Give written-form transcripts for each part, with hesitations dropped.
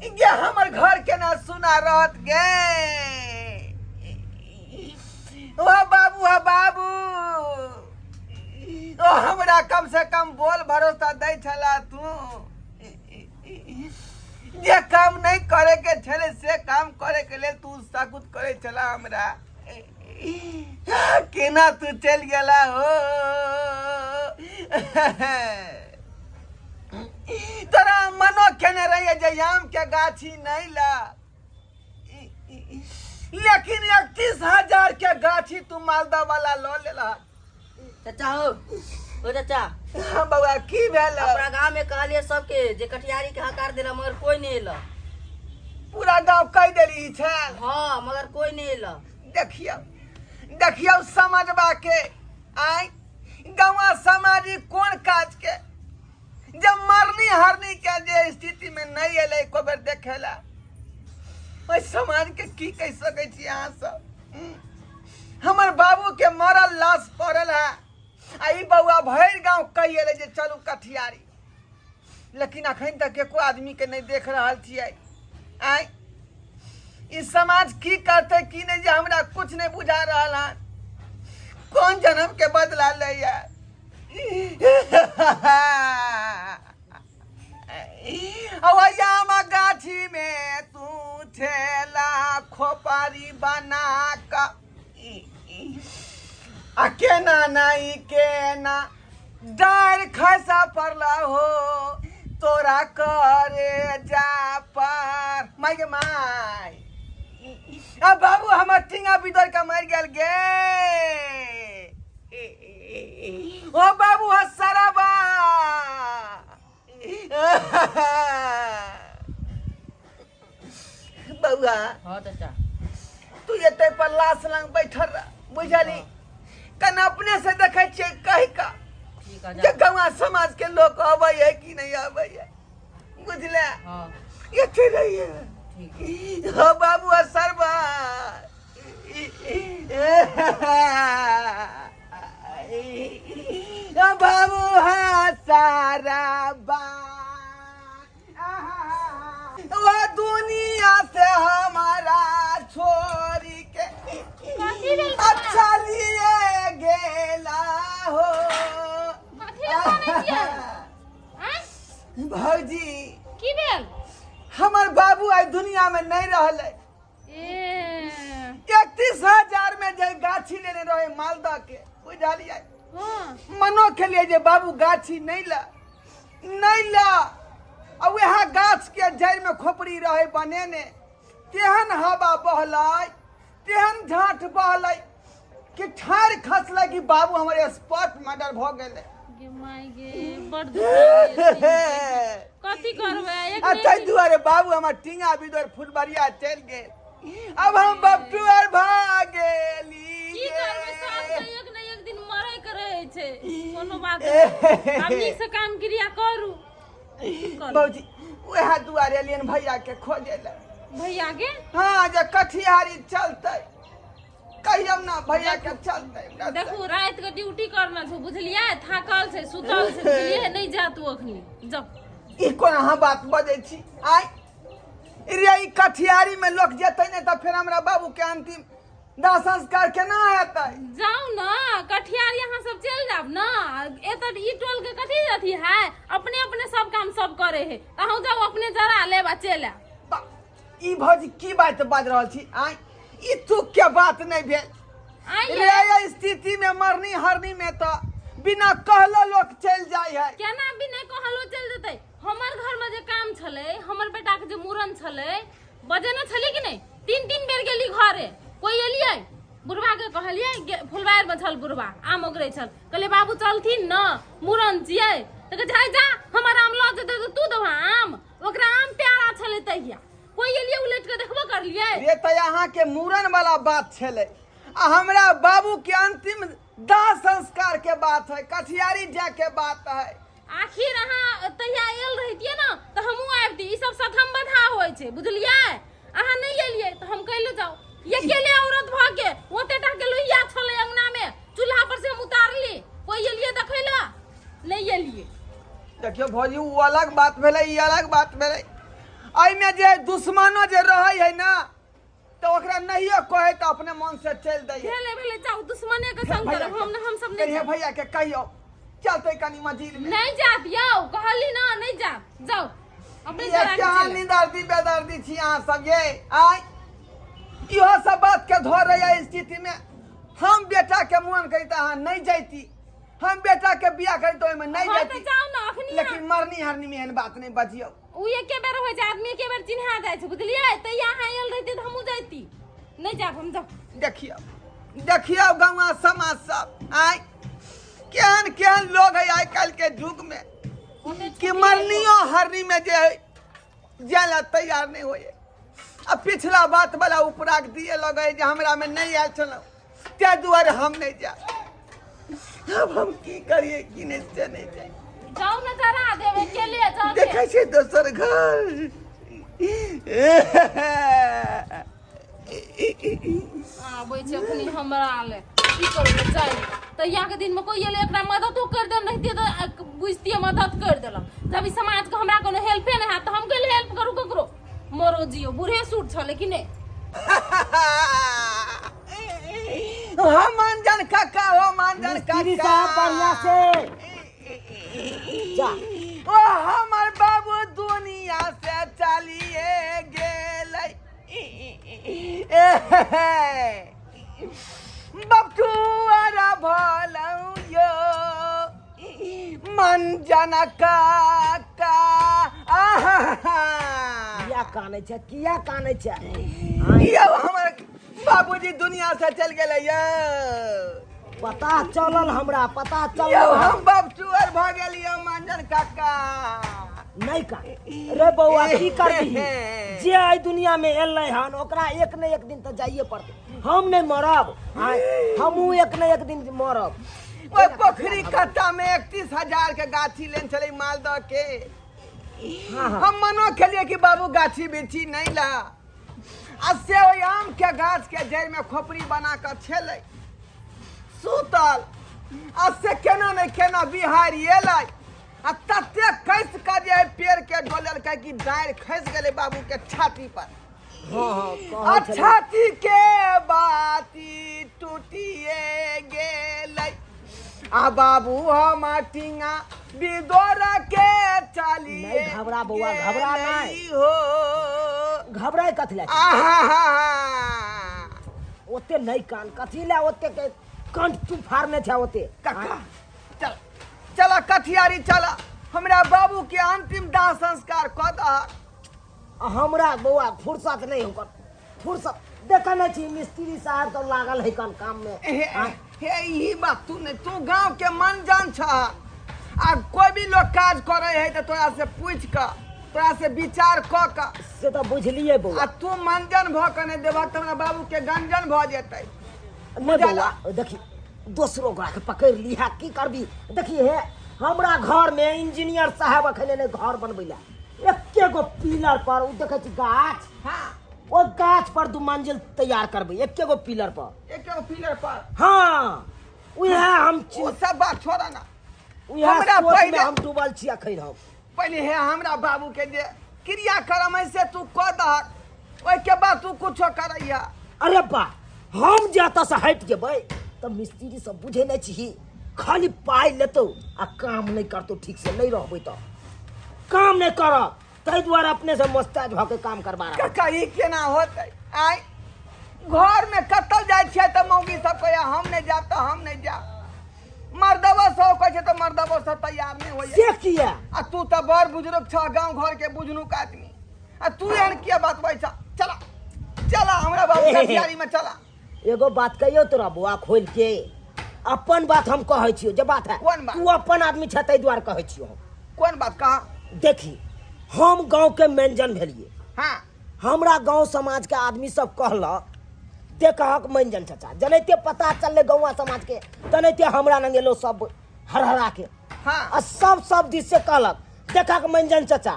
गे हमर घर केना सुना रहत गे। ओ बाबू, हा बाबू, ओ हमरा कम से कम बोल भरोसा दै छला तू। जे काम नहीं करे के छले से काम करे के लेल तू साकुत करे छला हमरा। केना तू चल गेला हो? तोरा मनो केने रहिए जे आम के गाछी नहीं ला, लेकिन 31,000 के गाछी तू मालदा वाला ल लेला। चाचा हो, ओ चाचा। हाँ बउआ, की भेल? अपना गांव में कहलिए सबके जे कटिहारी के हकार देला, मगर कोई नहीं एला। पूरा गांव कह देली छल? हाँ, मगर कोई नहीं एला। देखियौ देखियौ समाजबा के, आय गाँव समाजी कोन काज के, जब मरनी हरनी के जे स्थिति में नहीं एलै एको बेर देखेला, ओहि समाज के की कहि सकै छी अहाँ सब? हमर बाबू के मरल लाश पड़ल है आ ई बउआ भरि गाँव कहि एलै जे चलू कटिहारी, लेकिन अखन तक एको आदमी के नहीं देख रहल छियै। आय ई समाज की करतै की नहीं जे हमरा कुछ नहीं बुझा रहल हन। कोन जन्म के बदला लैया? अवैयामा गाछी में तू छेला खोपारी बना का आ केना नहीं केना डार खसा पड़ला हो तोरा करे जा पर। माय गे माय, आ बाबू हमर टिंगा बिदर के मर गेल गे। ओ बाबू हसरबा। बउआ। हाँ चाचा। तू एते पर लाश लंग बैठल रह, बुझली? कन अपने से देखै छियै कहि का ठीक है। जे गाँव समाज के लोग अबै है कि नहीं अबै है, बुझले? हाँ। एते रहिए। ठीक है। हो बाबू सरबा। बाबू हाँ सारा बा वो दुनिया से हमारा छोड़ी के कथी भेल बाबा? अच्छा लिए गेला हो। कथी लए कानै छियै? आँय? भौजी। की भेल? हमर बाबू आइ दुनिया में नहीं रहले। ए। 31,000 में जे गाछी लेने रहे मालदा के, बुझलियै? हाँ। मनो खेलिए जे बाबू गाछी नहीं ला नहीं ला, आ वएह गाछ के जड़ि में खोपड़ी रहे बनेने, तेहन हवा बहलै तेहन झाँट बहलै कि ठाढ़ खसलै कि बाबू हमर स्पॉट मर्डर भऽ गेलै। गे माय गे, बड़ दुख लागैए सुनि के। कथी करबै एक आ नहि ताहि दुआरे बाबू हमर टींगा बिदोर फुलबरिया चलि गेल, अब हम बपटू आर भऽ गेली। की करबै, सब के एक ने एक दिन मरै के रहै छै, कोनो बात नहि। आब नीक से काम क्रिया करू, की करू? बाबूजी वएह दुआरे एलियन भैया के खोजे लए। भैया के? हाँ, जे कटिहारी चलतै कहियौ ना भैया के चलतै। देखू, राति के ड्यूटी करना छौ, बुझलियै? थाकल छै, सुतल छै, बुझलियै? नहि जात ओ अखनी, जाउ। ई कोन अहाँ बात बजै छी? आइ रे, ई कटिहारी में लोक जेतै नहि तऽ फेर हमरा बाबू के अंतिम दाह संस्कार केना हेतै? जाउ न कटिहारी, अहाँ सब चलि जाब न। एतऽ ई टोल के कथी अथी है, अपने अपने सब काम सब करे है। तऽ अहूँ जाउ, अपने जरा लेब आ चलि आयब। ई भौजी की बात बाज रहल छी? आइ ई तुक के बात नहीं भेल। आइ रे, ये स्थिति में मरनी हरनी में तो बिना कहलो लोग चल जाय है। केना बिना कहलो चलि जेतै? हमर घर में जे काम छलै, हमर बेटा के जे मूड़न छलै, बजेने छली कि नहि? तीन तीन बेर गेली घरे, कोई एलियै? बुढ़वा के कहलियै, फुलवार में छल बुढ़वा, आम ओगरै छल, कहलियै बाबू चलथिन न, मूड़न छियै। तऽ कहै छै, जा हमर आम लऽ जेतै तऽ तू देबह आम? ओकरा आम प्यारा छलै तहिया। कोई एलियै उलटि कऽ देखबो करलियै? रे तऽ अहाँ के मूड़न वाला बात छलै आ हमरा बाबू के अंतिम दाह संस्कार के बात है, कटिहारी जाय के बात है। आखिर अहाँ तहिया आयल रहितियै ने तऽ हमहूँ आबिती। ई सब सथम बधा होइ छै, बुझलियै? अहाँ नहि एलियै तऽ हम कैले जाउ? अकेले औरत भऽ के ओते टा के लोहिया छलै अंगना में, चूल्हा पर से हम उतारली, कोई एलियै देखै लए? नहि एलियै। देखियौ भौजी, ओ अलग बात भेलै, ई अलग बात भेलै। एहिमे जे दुश्मनो जे रहै है ना, तऽ ओकरा नहियो कहै तऽ अपने मन से चलि दै है। भेले भेले, जाउ दुश्मने के संग भैया करब, हम हम सब नहीं कहिए जाब। भैया के कहियो चलते कनी मझिल में। नहीं जाब यौ, कहली ना नहीं जाब, जाउ अपने ये जरा के केहन चलि आउ। निदर्दी बेदर्दी छी अहाँ सब ये? आय इहो सब बात के धर रही स्थिति में हम बेटा के मुआन करी तऽ अहाँ नहीं जैती, हम बेटा के बियाह करी तऽ ओहिमे नहीं हाँ तऽ जैती, जाउ ना अखनी। लेकिन मरनी हरनी में एहन बात नहीं बजियौ। उ एके बेर होइ छै, आदमी एके बेर चिन्हा जाइ छै, बुझलियै? तऽ अहाँ आयल रहितै तऽ हमहूँ जैती। नहि जायब हम, जाउ। देखियौ देखियौ गाँवा समाज सब आय केहन केहन लोग है आइ काल्हि के युग में कि मरनियो हरनी में जे है जाय ला तैयार नहीं होए। आ पिछला बात वाला उपराग दिए लगे जे हमरा में नहीं आयल छलहुँ, ताहि दुआरे हम नहीं जायब। अब हम की करिए की नहीं से नहीं जाए। जाउ ने, जरा देबै केले जाउ। देखै छियै दोसर घर। आबै छै अखनी हमरा ले की करबै जाइ तऽ यहाँ के दिन में कोई एलै एकरा मददो कर देन रहितियै तऽ बुझतियै, मदद कर देलक। जब ई समाज के हमरा कोनो हेल्पे नहि हैत तऽ हम कैले हेल्प करू ककरो? मरो जियो, बूढ़े सूट छलै कि नहि? हो मानजन काका, हो मानजन मिस्त्री काका। साहब, बढ़िया से जा। ओ हमर बाबू दुनिया से चलिए गेलै, बबटुअर भलौ यो मंजन काका, आहा। किया कानै छै, किया कानै छै? यौ, हमर बाबूजी दुनिया से चल गेलै यौ। पता चलल हमरा, पता यौ। चलल। हम बबटुअर भऽ गेलियै मंजन काका। नहि कर रे बौआ, की करबिही? जे एहि दुनिया में एलै हन ओकरा एक ने एक दिन तऽ जाइए पड़तै। हम नहि मरब? आँय, हमहूँ एक ने एक दिन मरब। ओहि पोखरी कत्ता में 31,000 के गाछी लेने छलै मालदह के। हाँ हाँ हम मनो खेलिए कि बाबू गाछी बिरछी नहीं ला, आ से ओहि आम के गाछ के जड़ि में खोपड़ी बना कऽ छेलै सुतल, आ से केना नहि केना बिहारी एलै आ तते कसि कऽ जे एहि पेड़ के डोलेलकै कि डारि खसि गेलै बाबू के छाती पर। हाँ हाँ आ कहै छलै। छाती के बाती टूटिए गेलै आ बाबू हम टिंगा बिदोर के चलिए नहि घबरा बौआ, घबरा नहि। गेलै हो। घबराय कथी लए? आहा। ओते नहि कान, कथी लए ओते के कंठ तू फाड़ने छै ओते? काका, चल चला कठियारी चला, हमरा बाबू के अंतिम दाह संस्कार कऽ दह। आ हमरा बौआ फुर्सत नहि होकर, फुर्सत देखै नहि छी, मिस्त्री साहब सब लागल है कन काम में। हे। आँय? हे, ई बात तू नहीं, तू गांव के मन जान छ आ कोई भी लोग काज करे है तो तोरा से पूछ क, तोरा से विचार क क। से तऽ बुझलियै बौआ। आ तू मंजन भ के नहीं देबह तऽ हमरा बाबू के गंजन भ जेतै। नहि बौआ, देखी दोसरो गोरा के पकड़ि लिहा, की करबी? देखी हे, हमरा घर में इंजीनियर साहब अखन एलै घर बनबै लए, एके गो पिलर पर, ओ देखै छी गाछ? हाँ। ओ गाछ पर 2 मंजिल तैयार करबै, एके गो पिलर पर। एक गो पिलर पर? हाँ, उएह हम ओ सब बात छोड़ा ना। उएह हमरा सोच में पहिले- हम डूबल छी अखन हम। पहिले हे हमरा बाबू के जे क्रियाक्रम है से तू कऽ दहक, ओहिके बाद तू कुछो करैया। अरे बा, हम जे एतऽ से हटि जेबै तऽ मिस्त्री सब बुझै नहि छी, खाली पाइ लेतौ आ काम नहि करतौ ठीक से। नहि रहबै तऽ काम नहि करत, ताहि दुआरे अपने से मोस्ताज भऽ के काम करबा रहल। काका, ई केना होतै? आँय, घरमे कतऽ जाइ छियै तऽ मौगी सब कहैया हम नहि जायब तऽ हम नहि जायब। मर्दबो सब कहै छै तऽ मर्दबो सब तैयार नहि होइया। से किया? आ तू तऽ बड़ बुजुर्ग छह, गाँव घर के बुझनुक आदमी, आ तू एहन किया बतबै छह? चला चला, हमरा बाबू कटियारी में चला। एगो बात कहियौ तोरा बौआ, खोलि के अपन बात हम कहै छियौ जे बात है। कोन बात? तू अपन आदमी छै ताहि दुआरे कहै छियौ हम। कोन बात कहा? देखी, हम गाँव के मेंजन भेलियै। हाँ। हमरा गाँव समाज के आदमी सब कहलक देखहक मंजन चाचा, जनैते पता चललै गौवा समाज के तनैते हमरा लग एलो सब हरहरा के। हाँ। आ सब सब दिस से कहलक देखक मंजन चाचा,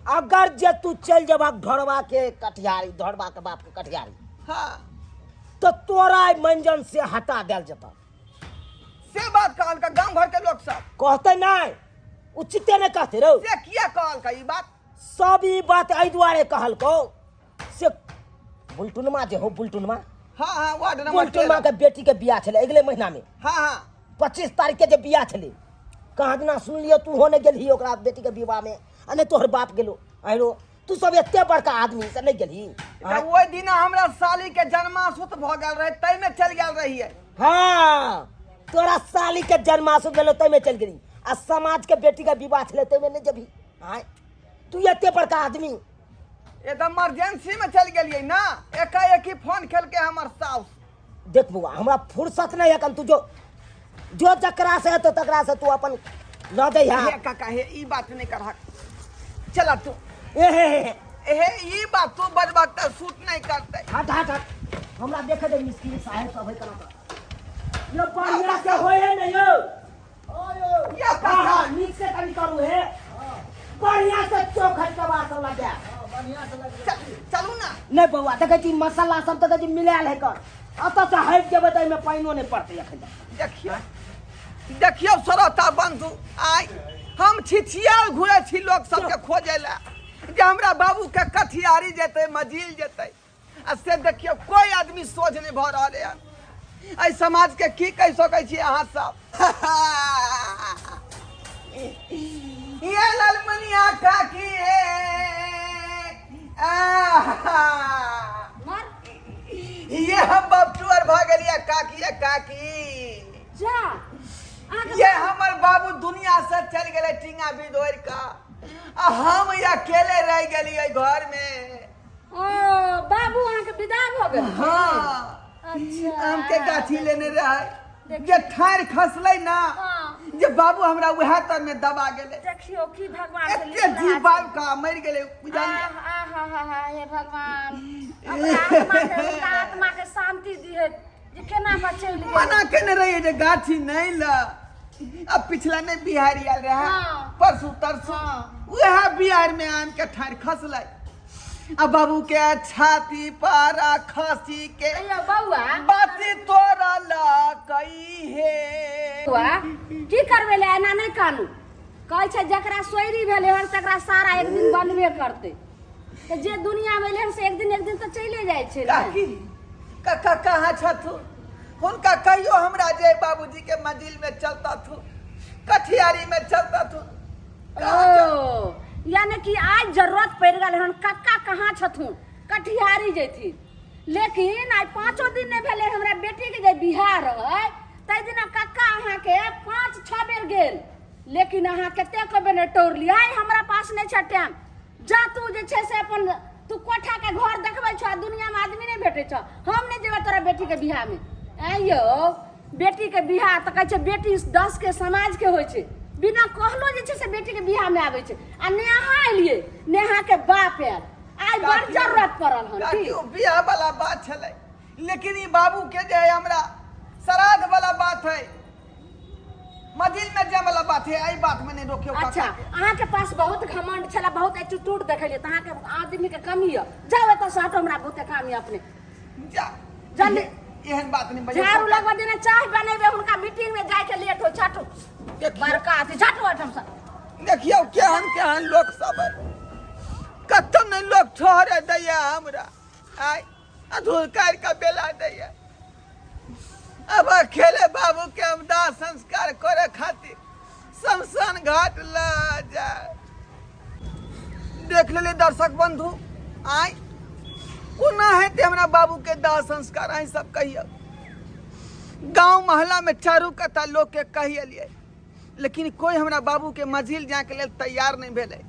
अगर जे तू चलि जेबहक ढोरबा के कटिहारी, ढोरबा के बाप के कटिहारी, हाँ, तो तोरा एहि मंजन से हटा देल जेतह। से बात कहलका गाँव घर के लोग सब? कहते नहि, उचिते नहि कहते रौ। से किया कहलका ई बात? सब ई बात एहि दुआरे कहलकौ से बुलटुनमा जे हो बुलटुनमा। हाँ हाँ, वार्ड नंबर बुलटुनमा 13। के बेटी के बियाह छलै अगले महीना में। हाँ हाँ। 25 तारीख के जे बियाह छलै, कहाँ दिना सुनलियै तू हो नहि गेलही ओकरा बेटी के विवाह में, आ नहि तोहर बाप गेलो। आरो तू सब एते बड़का आदमी से नहि गेलही? तऽ ओहि दिन हमरा साली के जन्मासुत भऽ गेल रहे, ताहिमे चलि गेल रहियै। हाँ, तोरा साली के जन्मासुत भेलो ताहिमे चलि गेली, आ समाज के बेटी के विवाह छलै ताहिमे नहि जेबही? आँय, तू एते बड़का आदमी। एकदम इमरजेंसी में चलि गेलियै ना, एकाएकी फोन खेलके हमर साउस। देख बौआ, हमरा फुर्सत नहीं है कन, तू जो जो जकरा से हेतौ तकरा से तू अपन लऽ दैहा। हे काका, हे ई बात नहीं करहक, चला तू। ए हे हे हे। हे ई बात तू बजबक तऽ सूट नहीं करतै। हट हट हट, हमरा देखे दे मिस्त्री साहेब सब है कना कर। यो बढ़िया से होय है नहीं यो। या हाँ काका। हाँ, नीक से कनी करू हे, बढ़िया से चौखट के बात सब लगा। चलू ना। नहीं बौआ, देखै छी मसाला सब देखै छी मिलायल है कर, एतऽ से हटि जेबै तऽ एहिमे पानिओ नहि पड़तै एखन तक। देखियौ देखियौ श्रोता बंधु, आइ हम छिछियाल घुरै छी लोक सबके खोजै लए जे हमरा बाबू के कथियारी जेतै, मजील जेतै, आ से देखियौ कोई आदमी सोझ नहि भऽ रहल है। एहि समाज के की कहि सकै छी अहाँ सब? ये ललमनिया काकी, आहा। मर। ये हम बपटुअर भऽ गेलियै काकी, ये काकी। जा अहाँके। ये हमर बाबू दुनिया से चलि गेलै टींगा बिदोरि कऽ, आ हम अकेले रहि गेलियै घर में। ओ बाबू अहाँके विदा भऽ गेल? हाँ। अच्छा। आम के गाछी लेने रहे जे ठाढ़ि खसलै ना, हाँ। जे बाबू हमरा उएह तर में दबा गेलै। देखियौ की भगवान से एते लिखल जीव छै। बाबू का मरि गेलै बुझलियै? आह, आह, आह, आह, हे भगवान, अपना आत्मा के, हुनका आत्मा के शांति दिहे जे केना कऽ चलि गेल। मना केने रहियै जे गाछी नहि ल, अब पिछला नहि बिहार आयल रहे, हाँ। परसू तरसू, हाँ। उएह बिहार में आम के ठाढ़ि खसलै आ बाबू के छाती पर खसी के अय्यो बौआ, बाती तोड़ल कई हे। बौआ की करबै ले, एना नहि कानू। कहै छै जकरा सोयरी भेलै हन तकरा सारा एक दिन बनबे करतै, तऽ जे दुनिया मे एलै हन से एक दिन एक दिन तऽ चलिए जाइ छै ने। काकी, काका कहाँ छथुन? हुनका कहियो हमरा जे बाबूजी के मंजिल में चलता थु, कठियारी में चलता थु। ओ यानी कि आज जरूरत पड़ि गेल हन, कक्का कहाँ छथुन, कटिहारी जैथिन, लेकिन आइ पाँचो दिन नहि भेलै हमरा बेटीके जे बियाह रहै ताहि दिना कक्का अहाँके 5-6 बेर गेल, लेकिन अहाँ कतेक बेर नहि टोरलियै। आइ हमरा पास नहि छै टाइम, जा तू जे छै से अपन तू कोठाके घर देखबै छौ आ दुनियामे आदमी नहि भेटै छौ, हम नहि जेबै तोरा बेटीके बियाहमे। ऐं यौ, बेटीके बियाह तऽ कहै छै बेटी 10 के समाजके होइ छै, बिना कहलो जे छै से बेटीके बियाहमे आबै छै, आ ने अहाँ एलियै ने अहाँके बाप आयल, आइ बड़ जरूरत पड़ल हन। काकी, की ओ बियाह वाला बात छलै, लेकिन ई बाबू के जे है हमरा श्राद्ध वाला बात है, मजिल में जाए वाला बात है, एहि बात में नहीं रोकियो काका अच्छा के। अहाँके पास बहुत घमंड छलै, बहुत एटीट्यूड देखलियै, तऽ अहाँके आदमीके कमी यऽ, जाउ एतऽ से हटो, हमरा बहुते काम यऽ अपने। जा। जल्दी। एहन बात नहीं बजो। झाड़ू लगबऽ देने चाय बनेबै, हुनका मीटिंग में जाय के लेट हो। छाटू। देखियौ। बड़का अथी छाटू ओहिठाम से। देखियौ केहन केहन लोक सब है, कतौ नहीं लोक ठहरे दैया हमरा, आय अधूर काटि कऽ बेला दैया। अब अकेले बाबू के हम दाह संस्कार करे खातिर शमशान घाट ल जाय। देख लेली दर्शक बंधु, आय कोना हेतै हमरा बाबू के दाह संस्कार, अहीं सब कहियौ। गांव मोहल्ला में चारू कता लोक के कहि एलियै, लेकिन कोई हमरा बाबू के मझिल जाके लेल तैयार नहीं भेलै।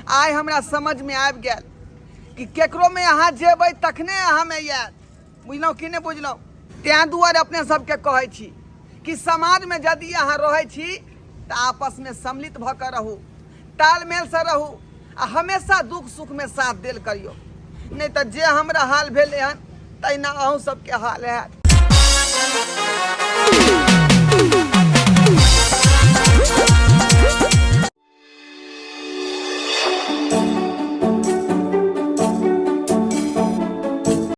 आइ हमरा समझ में आबि गेल कि केकरो में अहाँ जेबै तखने अहाँ में आयत, बुझलहुँ कि नहि बुझलहुँ? तैँ दुआरे अपने सबके कहै छी कि समाजमे यदि अहाँ रहै छी तऽ आपसमे सम्मिलित भऽ कऽ रहू, तालमेलसँ रहू आ हमेशा दुख सुखमे साथ देल करियौ, नहि तऽ जे हमरा हाल भेलै हन तहिना अहूँ सबके हाल हैत।